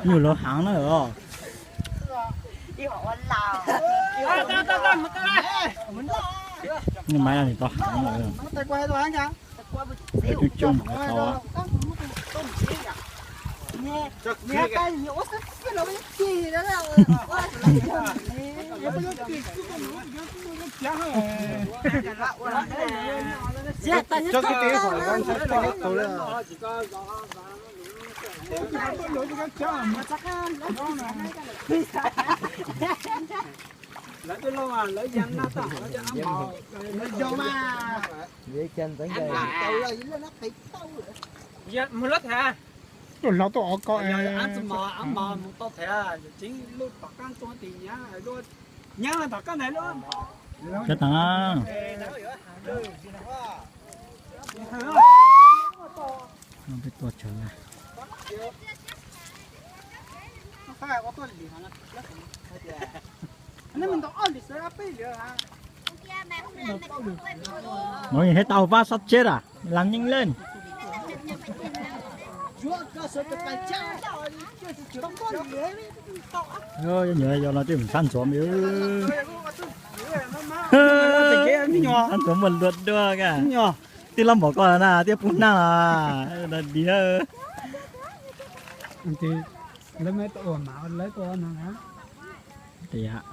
Nyuj lov heev na os. Nyuj maiv no nws tau heev na. Coob coob mas tau. Lawv twb loj mas lawv ya naj tag lawv cov ab mos. Mus lawv tham. Tuaj hlo tuaj ov ko. Ab mos mus tau tham, tseev lub tom qab txog tim nyab, nyab tom qab ntawd lub. Cov tag. Peb tuaj tshawv na. Mov yeej thiab tau pab sab tsheb a, lam nyeej leej. Yog no twb sab ntxuav me, sab ntxuav muaj luag dua ka. Twb loj npaum ko na, twb pub nag los diav. Lawv me tau ua mam lawv tuaj no na. Tias